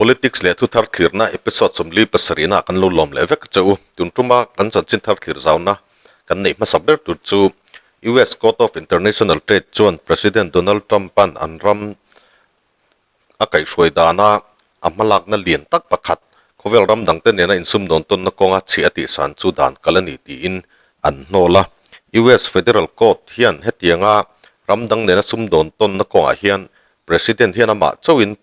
Politics leh thuthar thlirna episode 47 ah kan lo lawm leh vek che u. Tun tuma kan chanchin thar thlir zauna kan neih hmasa ber tur chu US Court of International Trade chuan President Donald Trump-a'n an ram a kaihhruai dana a hmalakna lian tak pakhat khawvel ram dangte nena insumdawn tawnna kawnga chhi a tihsan chu dan kal a ni tiin an hnawl a. US Federal Court hian hetianga ram dang nena sumdawn tawnna kawngah hian President hian amah chauhin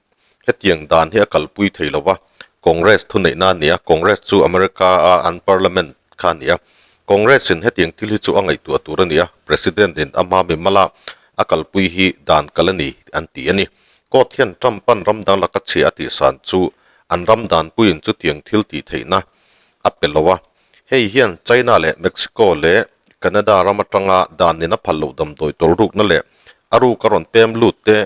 Hetiang dan hi a kalpui thei lo va, Congress thuneihna a ni a, Congress chu America-a an Parliament kha a ni a. Congress-in hetiang thil hi chu a ngaihtuah tur a ni a, President-in a hma mimala a kalpui hi dan kal a ni an ti a ni. Court hian Trump-a'n ram dang laka chhia a tihsan chu an ram danpuiin chutiang thil tih theihna a pe lo a. Hei hian China leh Mexico leh Canada ram atanga danin a phal loh damdawi tawlrukna leh a ruk a rawn pem lut te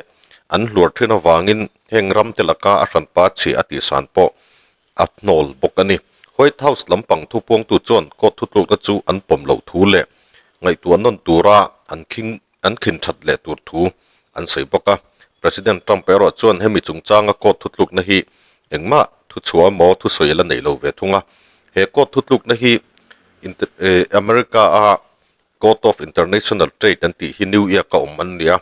an hluar thin avangin heng ram te laka a hranpa chhia a tihsan pawh a hnawl bawk a ni. White House lampang thupuangtu chuan court thutlukna chu an pawm loh thu leh ngaihtuah nawn tura an khing an khin that leh tur thu an sawi bawk a. President Trump erawh chuan hemi chungchanga court thutlukna hi engmah thuchhuah emaw thusawi a la neih lo ve thung a. He court thutlukna hi America-a Court of International Trade an tih hi New York-a awm an ni a,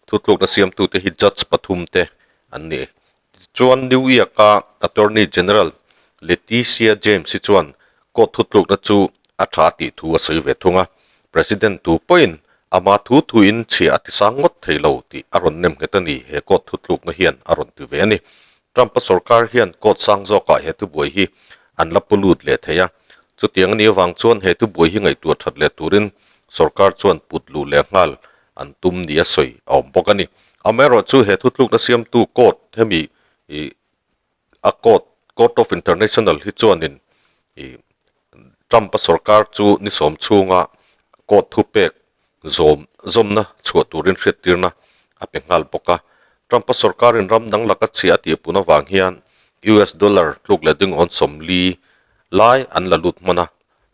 thutlukna siamtute hi judge pathum te an ni. Tichuan New York-a Attorney General Letitia James hi chuan court thutlukna chu a tha tih thu a sawi ve thung a. President tu pawhin ama thu thuin chhia a ti sang ngawt thei lo tih a rawn nem nghet a ni, he court thutlukna hian a rawn ti ve a ni. Trump-a sorkar hian court sang zawkah he thubuai hi an la pu lut leh thei a. Chutiang a nih avang chuan he thubuai hi ngaihtuah that leh turin sorkar chuan put luh leh nghal an tum ni a sawi a awm bawk a ni. Amaherawhchu he thutlukna siamtu court hemi ih A court, Court of International hi chuanin ih Trump-a sorkar chu ni sawm chhunga court thupek zawm zawmna chhuah turin hriattirna a pe nghal bawk a. Trump-a sorkarin ram dang laka chhia a tihpun avang hian US dollar tluk leh dingawn 40 lai an la lut hman a.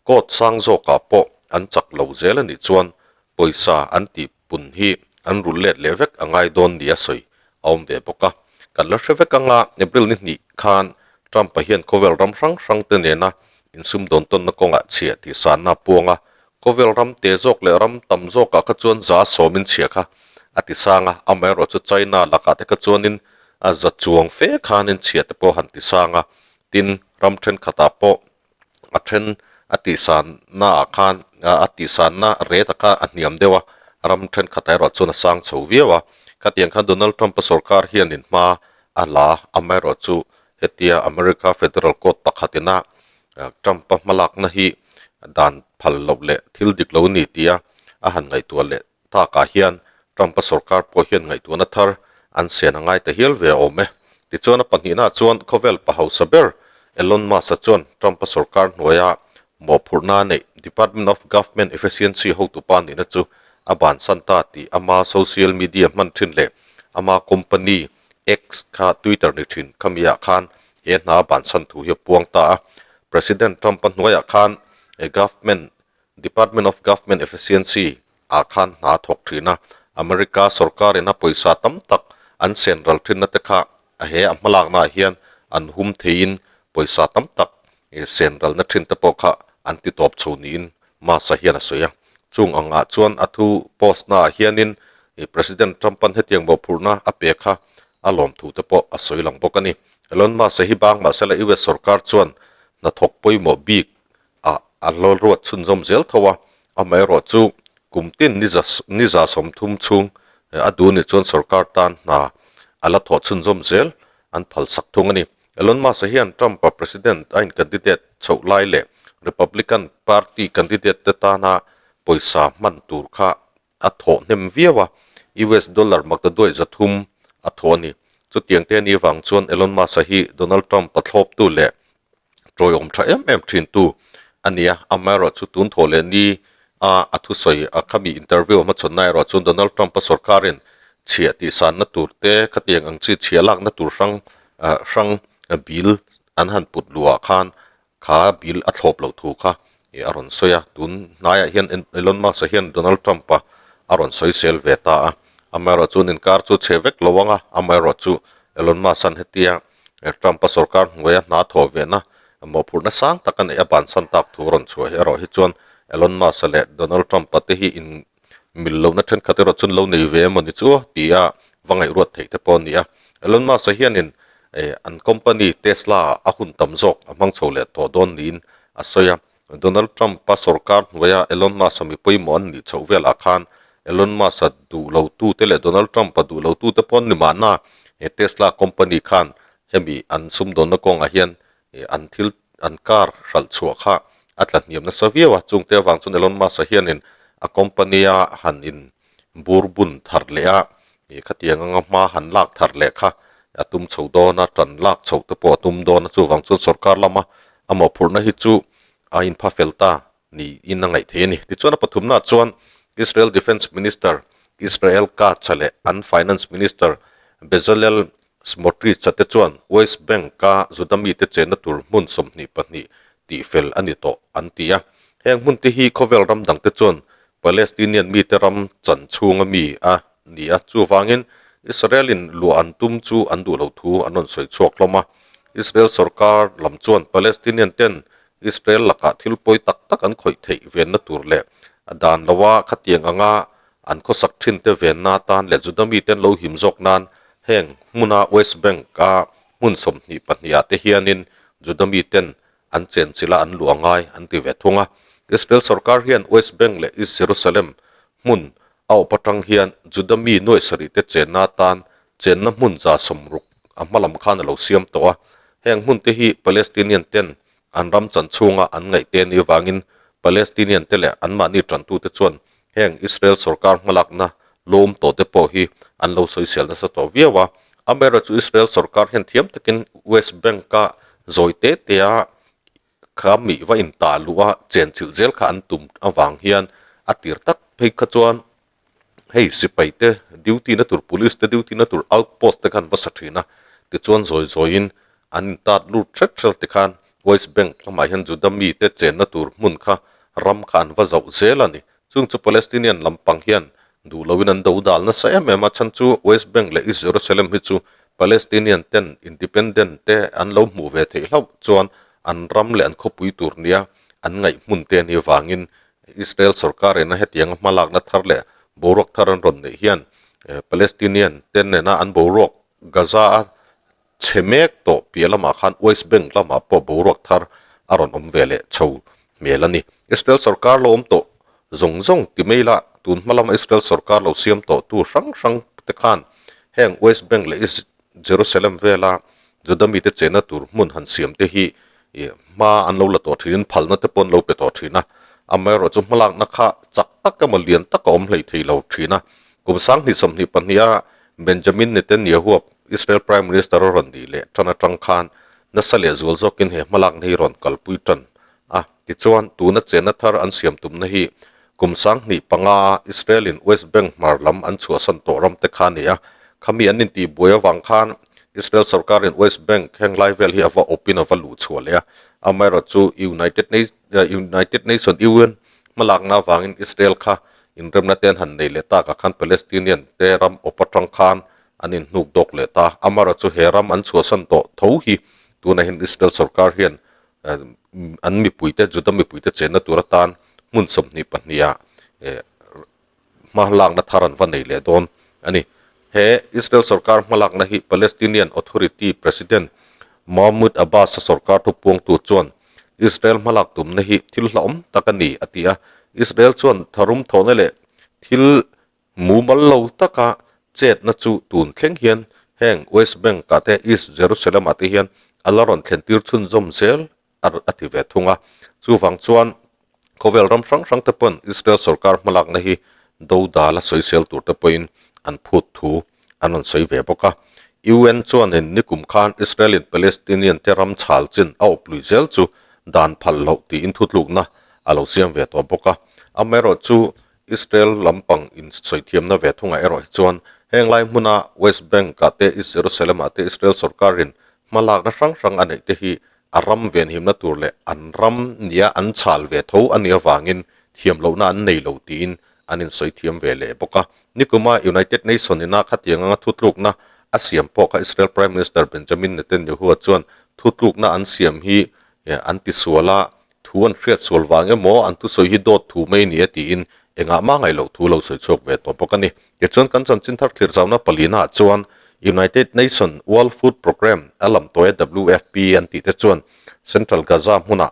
Court sang zawkah pawh an chak lo zel a nih chuan pawisa an tih pun hi an rul let leh vek a ngai dawn nia sawi a awm ve bawk a. Kan la hre vek anga April ni hnih khan Trump-a hian khawvel ram hrang hrang te nena insumdawn tawnna kawngah chhia tih sanna a puang a, khawvel ram te zawk leh ram tam zawkah kha chuan 10% in chhia kha a ti sang a, amaherawhchu China lakah te kha chuanin a za chuang fe khanin chhia te pawh han ti sang a, tin ram thenkhatah pawh a then a tihsanna ah khan a tihsanna rate kha a hniam deuh a ram thenkhat erawh chuan a sang chho viau a khatiang khan Donald Trump a sorkar hianin hma a la amaherawh chu hetia America Federal Court pakhat ina Trump a hmalakna hi dan phal loh leh thil dik lo ni tia a han ngaihtuah leh takah hian Trump a sorkar pawh hian ngaihtuahna thar an sian a ngai ta hial ve a awm e. Tichuan a pahnihna chuan khawvel pa hausa ber Elon Musk-a chuan Trump a sorkar hnuaia mawhphurhna a neih Department of Government Efficiency hotupa nihna chu a bansan ta tih ama social media hman thin leh ama company X kha Twitter ni thin khamiah khan he hna a bansan thu hi a puang ta a. President Trump-a hnuaiah khan Government Department of Government Efficiency ah khan hna a thawk thin a, America sorkar in a pawisa tam tak an sen ral thinna te kha a he a hmalakna ah hian an hum theiin pawisa tam tak sen ralna thin te pawh kha an ti tawp chho niin Musk-a hian a sawi a. Chung ang ah chuan a thu post na ah hianin President Trump-a'n hetiang mawhphurhna a pe kha a lawmthu te pawh a sawi lang bawk a ni. Elon Musk-a hi bang mahsela US sorkar chuan hnathawk pawimawh bik ah a hlawl ruat chhunzawm zel tho a, amaherawh chu kum tin ni za ni 30 chhung a duh nih chuan sorkar tan hna a la thawh chhunzawm zel an phal sak thung a ni. Elon Musk-a hian Trump-a president a in candidate chhoh lai leh Republican party candidate te tana pawisa hman tur kha a thawh hnem viau a, US dollar maktaduai 300 a thawh a ni. Chutiang te ni vang chuan Elon Musk-a hi Donald Trump-a thlawptu leh tawiawm tha em em thin tu a ni a, amaherawh chu tun thaw leh ni a a thusawi a khami interview a hmachhawn na erawh chuan Donald Trump a sorkarin chhiah tihsanna tur te khatiang ang chi chhiah lakna tur hrang ah hrang bill an han put luh ah khan kha bill a thlawp loh thu kha ih a rawn sawi a, tun hnaiah hian Elon Musk a hian Donald Trump a a rawn sawi sel ve ta a, amaherawh chuan inkar chu chhe vek lo ang a, amaherawh chu Elon Musk an hetia. Trump-a sorkar hnuaia hna thawh vehna mawhphurhna sang tak a neih a bansan tak thu rawn chhuah hi erawh hi chuan Elon Musk-a leh Donald Trump-a te hi in mil lohna thenkhat erawh chuan lo nei ve emaw ni chu tia va ngaihruat theih te pawh a ni a. Elon Musk-a hianin an company Tesla ah a hun tam zawk a hmang chho leh tawh dawn niin a sawi a. Donald Trump-a sorkar hnuaia Elon Musk-a mi pawimawh an nih chhoh velah khan Elon Musk-a duh lo tute leh Donald Trump-a duh lo tute pawh an ni mahna he Tesla company khan hemi an sumdawnna kawngah hian an thil an car hralh chhuah kha a tla hniam nasa viau a. Chungte avang chuan Elon Musk-a hianin a company-a han in bur bun thar leh a, khatiang anga hma han lak thar leh kha a tum chho dawn a, tan lak chhoh te pawh a tum dawn a, chuvang chuan sorkar lama a mawhphurhna hi chu a inpha fel ta niin a ngaih thei a ni. Tichuan a pathumnaah chuan Israel Defence Minister Israel Katz-a leh an Finance Minister Bezalel Smotrich-a te chuan West Bank-a Juda mite chenna tur hmun 22 tihfel a ni tawh an ti a. Heng hmunte hi khawvel ram dangte chuan Palestinian mite ram chan chhunga mi a ni a, chuvangin Israel-in luah an tum chu an duh lo thu an rawn sawi chhuak hlawm a. Israel sorkar lam chuan Palestinian ten Israel lakah thil pawi tak tak an khawih theih venna tur leh a dan loa khatiang anga an khawsak thin te venna atan leh Juda miten lo him zawk nan heng hmuna West Bank-a hmun 22 ah te hianin Juda miten an chenchilh a an luh a ngai an ti ve thung a. Israel sorkar hian West Bank leh East Jerusalem hmun a awp atang hian Juda mi nuaih sarih te chenna atan chenna hmun 60 a hma lam khan a lo siam tawh a. Heng hmun te hi Palestinian ten an ram chan chhunga an ngaih te ni vangin Palestinian te leh anmahni tantute chuan heng Israel sorkar hmalakna lawm tawh te pawh hi an lo sawisel nasa tawh viau a. Amaherawhchu Israel sorkar hian thiam takin West Bank-a zawi te tea kha mih va intah luh a chenchilh zel kha an tum avang hian a tir tak phei kha chuan hei sipai te duty na tur police te duty na tur outpost te khan va sa thin a, tichuan zawi zawiin an intat lut hret hret tikhan West Bank lamah hian Juda mite chenna tur hmun kha ram kha an va zauh zel a ni. Chung chu Palestinian lampang hian duh loin an do dal nasa em em a, chhan chu West Bank leh East Jerusalem hi chu Palestinian ten independent te an lo hmuh ve theih hlauh chuan an ram leh an khawpui tur nia an ngaih hmun te ni vangin Israel sorkar ina hetianga hmalakna thar leh boruak thar an rawn neih hian Palestinian te nena an boruak Gaza a chhe mek tawh piah lamah khan West Bank lamah pawh boruak thar a rawn awm ve leh chho hmel a ni. Israel sorkar lo awm tawh zawng zawng ti mai ila tun hma lama Israel sorkar lo siam tawh tu hrang hrang te khan heng West Bank leh East Jerusalem vela Juda mite chenna tur hmun han siam te hi hma an lo la tawh thinin phalna te pawh an lo pe tawh thin a. Amaherawhchu hmalakna kha chak tak emaw lian tak a awm hlei thei lo thin a. Kum 2022 a Benjamin Netanyahu-a Israel Prime Minister a rawn nih leh tan atang khan nasa leh zual zawkin he hmalakna hi rawn kalpui tan a. Tichuan, tuna chenna thar an siam tumna hi kum 2005 a Israel-in West Bank hmar lam an chhuahsan tawh ram te kha a ni a. Khami an intihbuai avang khan Israel sorkarin West Bank heng lai vel hi a va awpin a va luh chhuah leh a. Amaherawhchu United United Nation, UN, hmalakna avangin Israel kha inremna te an han nei leh tak ah khan Palestinian te ram awp atang khan an inhnuk dawk leh ta. Amaherawhchu he ram an chhuahsan tawh tho hi tunah hian Israel sorkar hian an mipuite Juda mipuite chenna tur atan hmun 22 ah hma lakna thar an va nei leh dawn a ni. He Israel sorkar hmalakna hi Palestinian Authority President Mahmoud Abbas-a sorkar thupuangtu chuan Israel hmalak tumna hi thil hlauhawm tak a ni a ti a. Israel chuan tharum thawhna leh thil mumal lo taka chetna chu tun thleng hian heng West Bank-ah te East Jerusalem-ah te hian a la rawn thlentir chhunzawm zel a ti ve thung a. Chuvang chuan khawvel ram hrang hrang te pawn Israel sorkar hmalakna hi dodal a sawisel tur te pawhin an phut thu an rawn sawi ve bawk a. UN chuanin nikum khan Israel-in Palestinian te ram chhal chin a awp lui zel chu dan phal loh tiin thutlukna a lo siam ve tawh bawk a. Amaherawhchu Israel lampang insawithiamna ve thungah erawh hi chuan heng lai hmuna West Bank-ah te East Jerusalem-ah te Israel sorkarin hmalakna hrang hrang a neih te hi a ram venhimna tur leh an ram nia an chhal ve tho a nih avangin thiam lohna an nei lo tiin an insawi thiam ve leh bawk a. Nikuma United Nation ina khatiang anga thutlukna a siam pawh kha Israel Prime Minister Benjamin Netanyahu-a chuan thutlukna an siam hi an tisual a, thu an hriat sual vang emaw an thusawi hi dawt thu mai ni a tiin engah mah ngaih loh thu lo sawi chhuak ve tawh bawk a ni. Tichuan kan chanchin thar thlir zauna palina ah chuan United Nation World Food Programme a lamtawia WFP an tih te chuan Central Gaza hmunah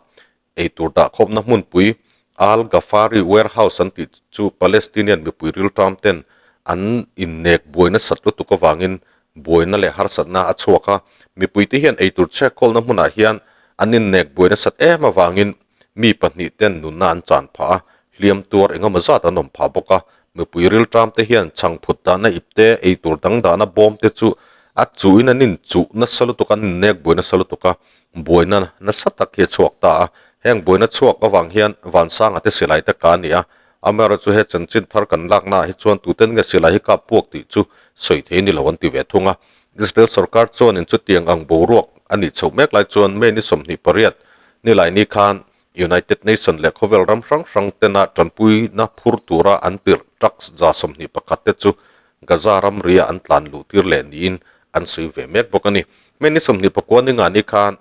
Eitur dahkhawpna hmunpui Al Ghafari Warehouse an tih chu Palestinian mipui rilṭam ten an innek buaina sat lutuk avangin buaina leh harsatna a chhuak a. Mipuite hian eitur chhek kawlna hmunah hian an innek buaina sat em avangin mi pahnih ten nunna an chan phah a, hliam tuar engemaw zat an awm phah bawk a. Mipui rilṭam te hian chhangphut dahna ipte, eitur dang dahna bawm te chu a chuhin an inchuh nasa lutuk a, an innek buai nasa lutuk a. Buaina nasa tak hi a chhuak ta a, heng buaina chhuak avang hian Vansanga te silai te ka a ni a, amaherawhchu he chanchin thar kan laknaah hi chuan tuten nge silai hi kap puak tih chu sawi thei ni lo an ti ve thung a. Israel sorkar chuanin chutiang ang boruak a nih chhoh mek lai chuan May ni 28 nilaini khan United Nation leh khawvel ram hrang hrang tena tanpuina phur tura an tirh trucks 21 te chu Gaza ramria an tlan luh tir leh niin an sawi ve mek bawk a ni. May ni 29 ni ngani khan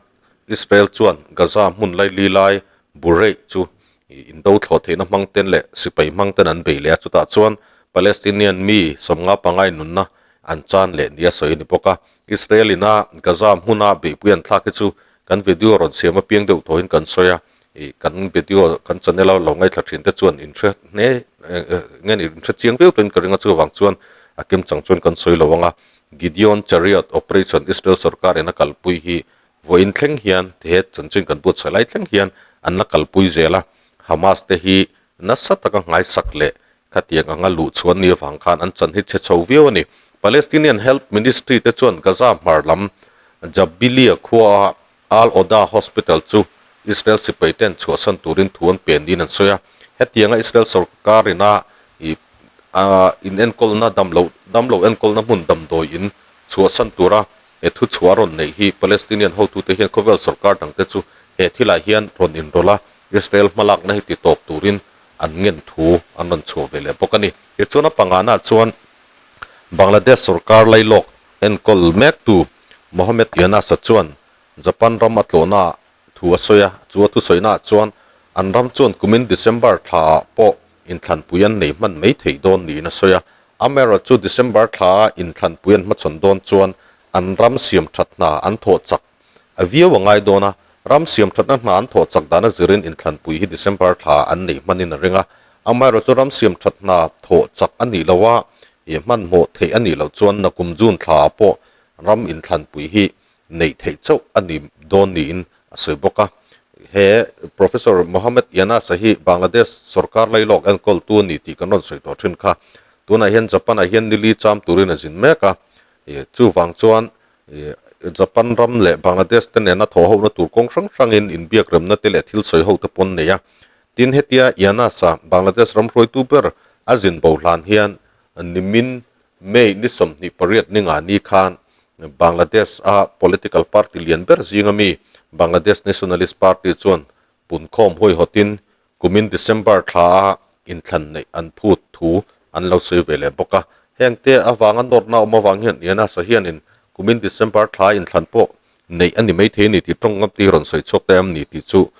Israel chuan Gaza hmun laili lai Bureih chu indo thlawh theihna hmang ten leh sipai hmang ten an bei leh a, chutah chuan Palestinian mi 55 nunna an chan leh nia sawi a ni bawk a. Israel ina Gaza hmuna beihpui an thlak hi chu kan video rawn siam apiang deuh tawhin kan sawi a, ih kan video kan channel a lo ngaithla thin te chuan in hre hle nge ni in hre chiang viau tawhin ka ring a chuvang chuan a kim chang chuan kan sawi lo ang a, Gideon Chariot Operation Israel sorkar in a kalpui hi vawiin thleng hian he chanchin kan buatsaih lai thleng hian an la kalpui zel a, Hamas te hi nasa taka nghaisak leh Khatiang anga luh chhuan ni avang khan an chan hi chhe chho viau a ni. Palestinian Health Ministry te chuan Gaza hmar lam Jabilia khuaa Al Oda Hospital chu Israel sipai ten chhuahsan turin thu an pe niin an sawi a. Hetianga Israel sorkar ina ih inenkawlna damlo damlo enkawlna hmun damdawi in chhuahsan tura he thu chhuah a rawn neih hi Palestinian hotute hian khawvel sorkar dangte chu he thilah hian rawn inrawlh a, Israel hmalakna hi titawp turin an ngen thu an rawn chhuah ve leh bawk a ni. Tichuan a pangana chuan Bangladesh sorkar lailawk enkawl mektu Mohammed Yunus-a chuan Japan ram a tlawhna thu a sawi a, chu a thusawina ah chuan an ram chuan kumin December thla ah pawh inthlanpui an nei hman mai theih dawn niin a sawi a. Amaherawhchu December thla a inthlanpui an hmachhawn dawn chuan an ram siam that hna an thawh chak A viau a ngai dawn a, ram siam thatna hna an thawh chak dan a zirin inthlanpui hi December thla an neih hmanin a ring a. Amaherawhchu ram siam that hna thawh chak a nih loh a, ih hmanhmawh theih a nih loh chuan nakum June thla ah pawh ram inthlanpui hi neih theih chauh a ni dawn niin a sawi bawk a. He Professor Mohammed Yunus-a hi Bangladesh sorkar lailawk enkawltu a ni tih kan rawn sawi tawh thin kha. Tunah hian Japan-ah hian nili cham turin a zin mek a, ih chuvang chuan Japan ram leh Bangladesh te nena thawh hona tur kawng hrang hrangin inbiak remna te leh thil sawi ho te pawn nei a. Tin, hetia Yunus-a Bangladesh ram hruaitu ber a zin bo hlan hian nimin May ni 28 ni nga ni khan Bangladesh-a political party lian ber zinga mi Bangladesh Nationalist Party chuan punkhawm huaihawtin Kumin December thla a inthlan neih an phut thu an lo sawi ve leh bawk a. Hengte avanga nawrna awm avang hian Yunus-a hianin kumin December thla a inthlan pawh neih a ni maithei a ni tih tawng ngam te hi rawn sawi chhuak ta em ni tih chu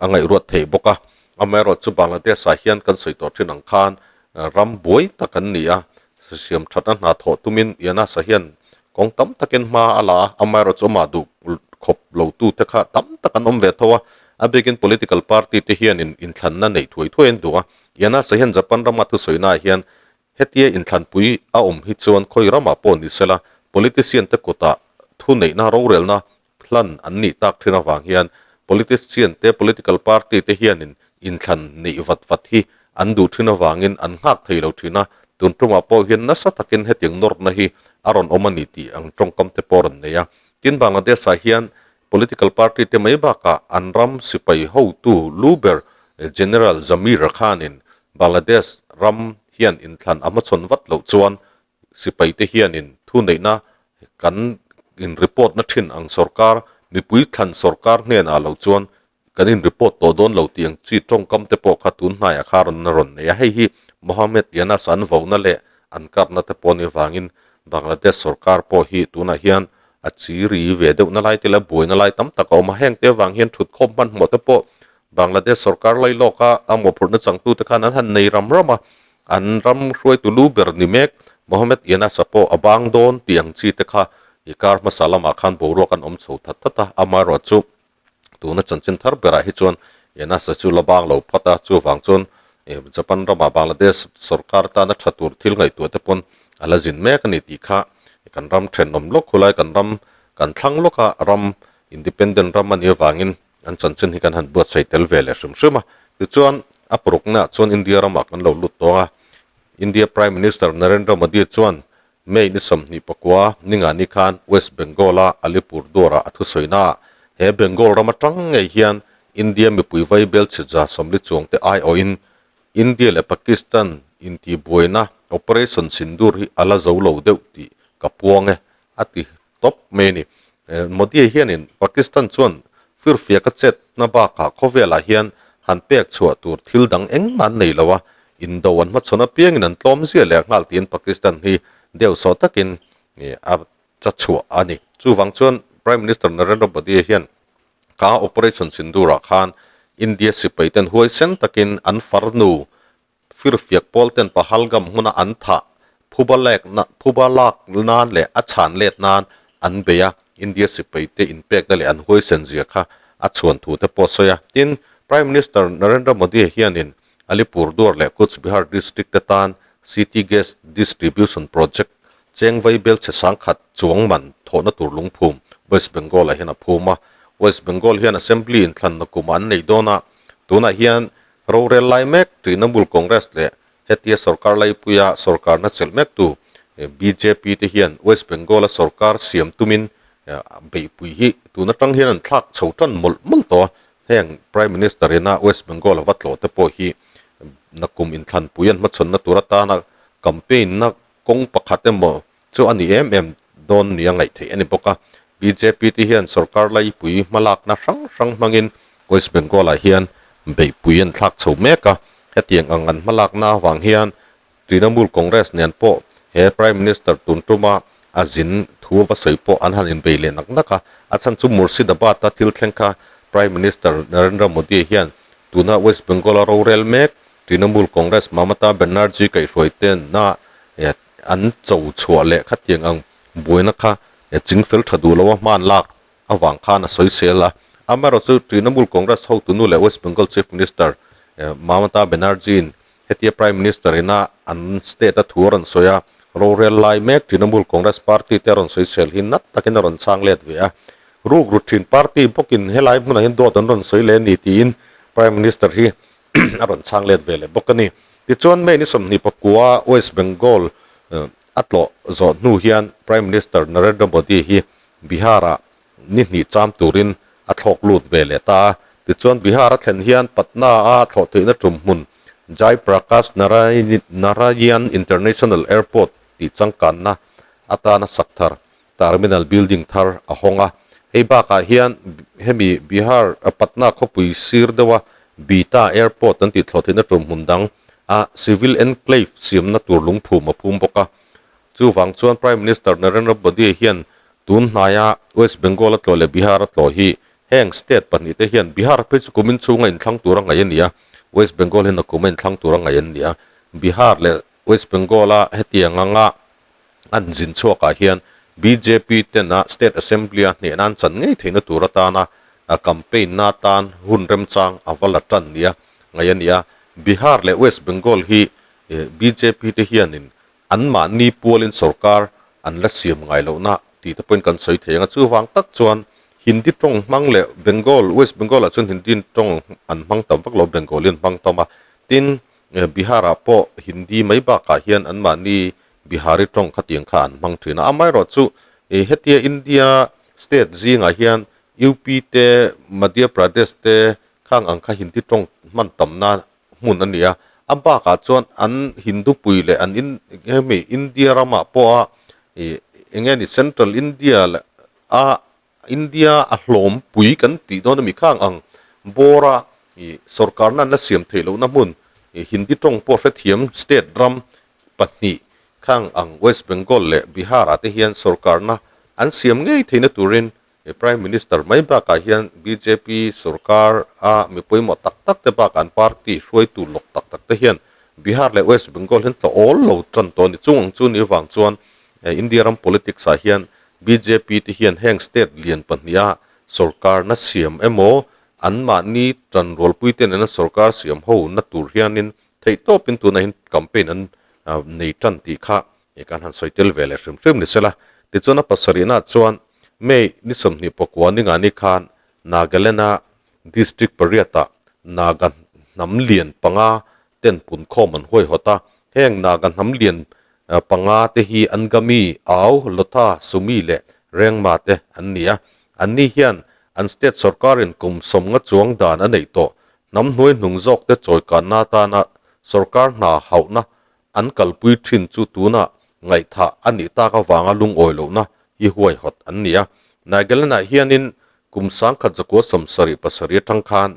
a ngaihruat theih bawk a. Amaherawhchu Bangladesh-ah hian kan sawi tawh thin ang khan ram buai tak an ni a, siam thatna hna thawh tumin Yunus-a hian kawng tam takin hma a la a, amaherawhchu amah duh khawp lotute kha tam tak an awm ve tho a, a bikin political party te hianin inthlanna neih thuai thuai an duh a. Yunus-a hian Japan rama thusawi-naah hian hetia inthlanpui a awm hi chuan khawi ramah pawh ni sela politician te kutah thuneihna rorelna hlan an nih tak thin avang hian politician te political party te hianin inthlan neih vat vat hi an duh thin avangin an nghak thei lo thin a, tun tumah pawh hian nasa takin hetiang nawrna hi a rawn awm a ni tih ang tawngkam te pawh a rawn nei a. Tin, Bangladesh ah hian political party te mai bakah an ram sipai hotu lu ber General Zamir Khan-in Bangladesh ram hian inthlan a hmachhawn vat loh chuan Sipai te hianin thuneihna kan in report na thin ang sorkar, mipui thlan sorkar hnenah lo chuan kan in report tawh dawn lo tih ang chi tawngkam te pawh kha tun hnaiah kha rawn rawn nei a. Hei hi Mohammed Yunus an vona leh an karna te pawh ni vangin Bangladesh sorkar pawh hi tunah hian a chi ri ve deuh na lai te leh buaina lai tam tak a awm a, heng te avang hian thutkhawm hmanhmawh te pawh Bangladesh sorkar lai lawka a mawhphurhna changtute khan an han nei ram ram a, an ram hruaitu lu ber ni mek Mohammed Yunus-a pawh a bang dawn tih ang chi te kha i kar hmasa lamah khan boruak an awm chho that that a, amaherawhchu Tuna chanchin thar berah hi chuan Yunus-a chu la bang lo phawt a, chuvang chuan Japan ramah Bangladesh sorkar tana tha tur thil ngaihtuah te pawn a la zin mek a ni tih kha kan ram thenawm lawk khulai kan ram kan thlang lawka ram independent ram a nih avangin an chanchin hi kan han buatsaih tel ve leh hrim hrim a. Tichuan a paruknaah chuan India ramah kan lo lut tawng a, India Prime Minister Narendra Modi chuan May ni 24 ningani khan West Bengal-a Alipurduar-ah a thusawi naah he Bengal ram atang ngei hian India mipui vai bel chhitza 40 chuangte aiawhin India leh Pakistan intihbuaina Operation Sindoor hi a la zo lo deuh tih ka puang e a ti tawp mai a ni. Modi hianin Pakistan chuan firfiak a chetna bakah khawvelah hian han pek chhuah tur thil dang engmah an nei lo a, indo an hmachhawn apiangin an tlawm zia leh nghal tiin Pakistan hi deuhsawh takin a cha chhuah a ni. Chuvang chuan Prime Minister Narendra Modi hian ka Operation Sindoor-ah khan India sipaiten huaisen takin an farnu Firfiak pawl ten Pahalgam hmuna an thah phuba lekna phuba lak nan leh a chhan let nan an bei a, India sipai te inpekna leh an huaisen zia kha a chhuan thu te pawh a sawi a. Tin, Prime Minister Narendra Modi hianin Alipurduar leh Cooch Behar district te tan City Gas Distribution Project cheng vai bel chhe sangkhat chuang man thawhna tur lungphum West Bengal ah hian a phum a. West Bengal hian Assembly inthlanna kum an nei dawn a, tunah hian Rorel lai mek Trinamool Congress leh hetia sorkar laipuia sorkarna chelh mektu bjp te hian West Bengal-a sorkar siam tumin beihpui hi tun atang hian an thlak chho tan mawlh mawlh tawh a. Heng Prime Minister ina West Bengal a va tlawh te pawh hi nakum inthlanpui an hmachhawnna tur atana campaign-na kawng pakhat emaw chu a ni em em dawn nia ngaih theih a ni bawk a. Bjp te hian sorkar laipui hmalakna hrang hrang hmangin West Bengal-ah hian beihpui an thlak chho mek a. Hetiang ang an hmalakna avang hian Trinamool Congress nen pawh he Prime Minister tun tuma a zin thu va sawi pawh an han inbei leh nak nak a. A chhan chu Murshidabad-a thil thleng kha Prime Minister Narendra Modi hian tuna West Bengal-a rorel mek Trinamool Congress Mamata Banerjee kaihhruai tena an cho chhuah leh khatiang ang buaina kha chingfel tha duh loa hman lak avang khan a sawi sel a. Amaherawhchu Trinamool Congress hotunu leh West Bengal Chief Minister Mamata Banerjee-in hetia Prime Minister ina an state a thu a rawn sawi a, rorel lai mek Trinamool Congress party te a rawn sawi sel hi nat takin a rawn chhang let ve a. Ruk rut thin party bawkin helai hmunah hian dawt an rawn sawi leh a ni tiin Prime Minister hi a rawn chhang let ve leh bawk a ni. Tichuan May ni 24 West Bengal a tlawh zawh hnu hian Prime Minister Narendra Modi hi Bihar-ah ni hnih cham turin a thlawk lut ve leh ta a. Tichuan Bihar a thlen hian Patna-a thlawh theihna tum hmun Jai Prakash Narayan International Airport tih changkanna atana sak thar Terminal building thar a hawng a. Hei bakah hian hemi Bihar Patna khawpui sir deuha Bihta Airport an tih thlawh theihna tum hmun dang a Civil Enclave siamna tur lungphum a phum bawk a. Chuvang chuan Prime Minister Narendra Modi hian tun hnaia West Bengal a tlawh leh Bihar a tlawh hi heng state pahnih te hian Bihar phei chu kumin chhunga inthlang tur a ngaih a ni a, West Bengal hian a kuma inthlang tur a ngaih an ni a. Bihar leh West Bengal a hetiang anga an zin chhuakah hian bjp tena State Assembly-a hnehna an chan ngei theihna tur atana campaign na atan hun remchang a va la tan nia ngaih a ni a. Bihar leh West Bengal hi bjp te hianin anmahni pualin sorkar an la siam ngai lohna tih te pawhin kan sawi thei ang a. Chuvang tak chuan Hindi tawng hmang leh Bengal, West Bengal-ah chuan Hindi tawng an hmang tam vak lo, Bengali an hmang tam a. Tin, Bihar-ah pawh Hindi mai bakah hian anmahni Bihari tawng khatiang kha an hmang thin a. Amaherawhchu hetia India state zingah hian UP te, Madhya Pradesh te khang ang kha Hindi tawng hman tamna hmun a ni a. A bakah chuan an Hindu pui leh an in hemi India ramah pawha ih eng nge ni Central India leh a India a hlawm pui kan tih dawn a mi khang ang bawra ih sorkarna an la siam theih lohna hmun ih Hindi tawng pawh hrethiam state ram pahnih Khang ang West Bengal leh Bihar ah te hian sorkarna an siam ngei theihna turin Prime Minister mai bakah hian bjp sorkar a mi pawimawh tak tak te bakah an party hruaitu lawk tak tak te hian Bihar leh West Bengal hian tla awl lo tan tawh a ni. Chung ang chu ni avang chuan India ram politics ah hian bjp te hian heng state lian pahniha sorkarna siam emaw anmahni tanrualpui te nena sorkar siam ho na tur hianin Theihtawpin tunah hian campaign an nei tan tih kha kan han sawi tel ve leh hrim hrim ni sela. Tichuan a pasarihnaah chuan May ni 24 ninga ni khan Nagaland-a District pariatah Naga hnam lian panga ten punkhawm an huaihawt a. Heng Naga hnam lian panga te hi Angami, Ao, Lotha, Sumi leh Rengma te an ni a. Anni hian an state sorkarin kum 50 chuang dan a neih tawh Hnam hnuai hnung zawkte chawikanna atana sorkar hna hauhna an kalpui thin chu tunah ngaihthah a nih tak avanga lungawi lohna hi huaihawt an ni a. Nagaland-ah hianin kum 1977 atang khan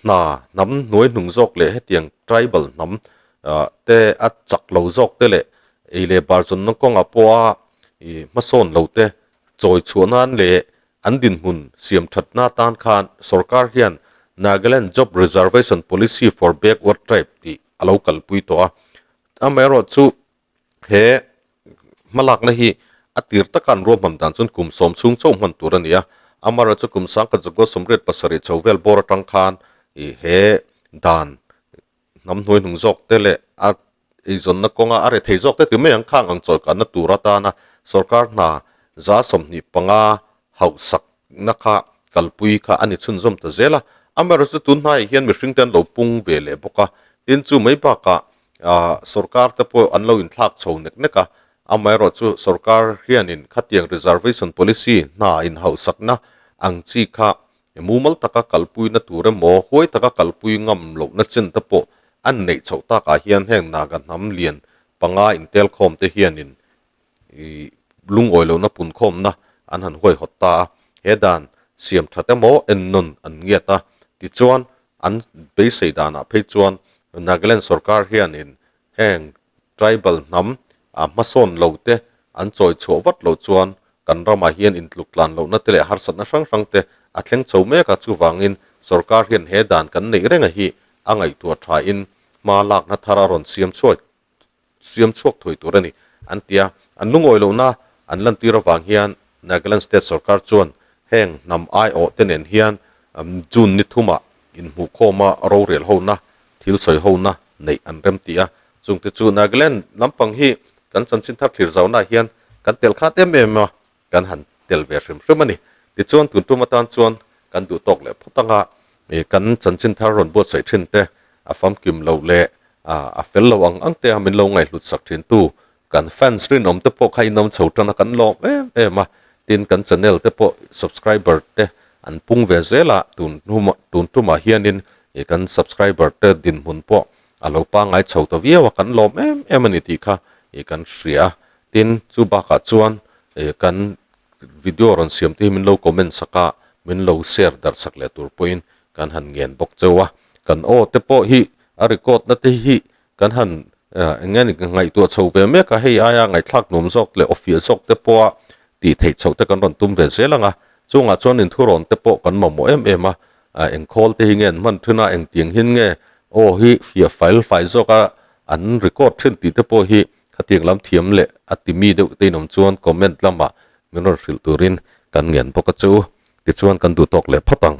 hna hnam hnuai hnung zawk leh hetiang tribal hnam te a chak lo zawk te leh ei leh bar zawnna kawngah pawha hmasawn lo te chawi chhuah nan leh An dinhmun siam thatna atan khan sorkar hian Nagaland Job Reservation Policy for Backward Tribe tih a lo kalpui tawh a. Amaherawh chu he hmalakna hi a tir taka an ruahman dan chuan kum 10 chhung chauh hman tur a ni a. Amaherawh chu kum 1987 chho vel bawr atang khan he dan hnam hnuaihnung zawk te leh a eizawnna kawnga a rethei zawk te ti mai ang khang ang chawlkanna tur atana sorkar hna 25% hauhsakna kha kalpui kha a ni chhunzawm ta zel a. Amaherawhchu chu tun hnaiah hian mihring te an lo pung ve leh bawk a, tin chu mai bakah sorkar te pawh an lo inthlak chho nek nek a, amaherawhchu sorkar hianin khatiang reservation policy hna inhauhsakna ang chi kha Mumal taka kalpuina tur emaw, huai taka kalpui ngam lohna chen te pawh an neih chhoh takah hian heng Naga hnam lian panga intelkhawm te hianin lungawi lohna punkhawmna an han huaihawt ta a. He dan siam that emaw ennawn an ngiat a, tichuan an beisei danah phei chuan Nagaland sorkar hianin Heng tribal hnam a hmasawn lo te an chawi chhuah vat loh chuan kan ramah hian intluk tlan lohna te leh harsatna hrang hrang te a thleng chho mek a, chuvangin sorkar hian he dan kan neih renga hi a ngaihtuah thain hma lakna thar a rawn siam chhuak siam chhuak thuai tur a ni an ti a. An lungawi lohna an lantir avang hian Nagaland state sorkar chuan heng hnam aiawh te nen hian June ni thumah inhmuhkhawma rorel hona thil sawi hona neih an rem ti a, chungte chu Nagaland lampang hi kan chanchin thar thlir zaunaah hian kan tel khat em em a, kan han tel ve hrim hrim a ni. Tichuan tun tum atan chuan kan duh tawk leh phawt anga kan chanchin thar rawn buatsaih thin te a famkim lo leh a fel lo ang ang te a min lo ngaihhlut sak thin tu kan fans rinawm te pawh kha inawm chho tan a kan lawm em em a, tin kan channel te pawh subscriber te an pung ve zel a, tun tun tumah hianin ih kan subscriber te dinhmun pawh a lo pangngai chho ta viau a, kan lawm em em a ni tih kha ih kan hria a, tin chu bakah chuan ih kan video rawn siam te hi min lo comment sak a, min lo share darh sak leh tur pawhin kan han ngen bawk cheu a, kan aw te pawh hi a record na te hi Kan han eng nge ni ngaihtuah chho ve mek a, hei aia ngaihthlak nuam zawk leh awfiah zawk te pawha tih theih chhoh te kan rawn tum ve zel ang a, chungah chuan inthurawn te pawh kan mamawh em em a, eng khawl te hi nge an hman thin a, engtiang hin nge aw hi fiah fail fai zawk a an record thin tih te pawh hi khatiang lam thiam leh a ti mi deuh te in awm chuan comment lamah min rawn hrilh turin kan ngen bawk a chu, tichuan kan duhtawk leh phawt ang.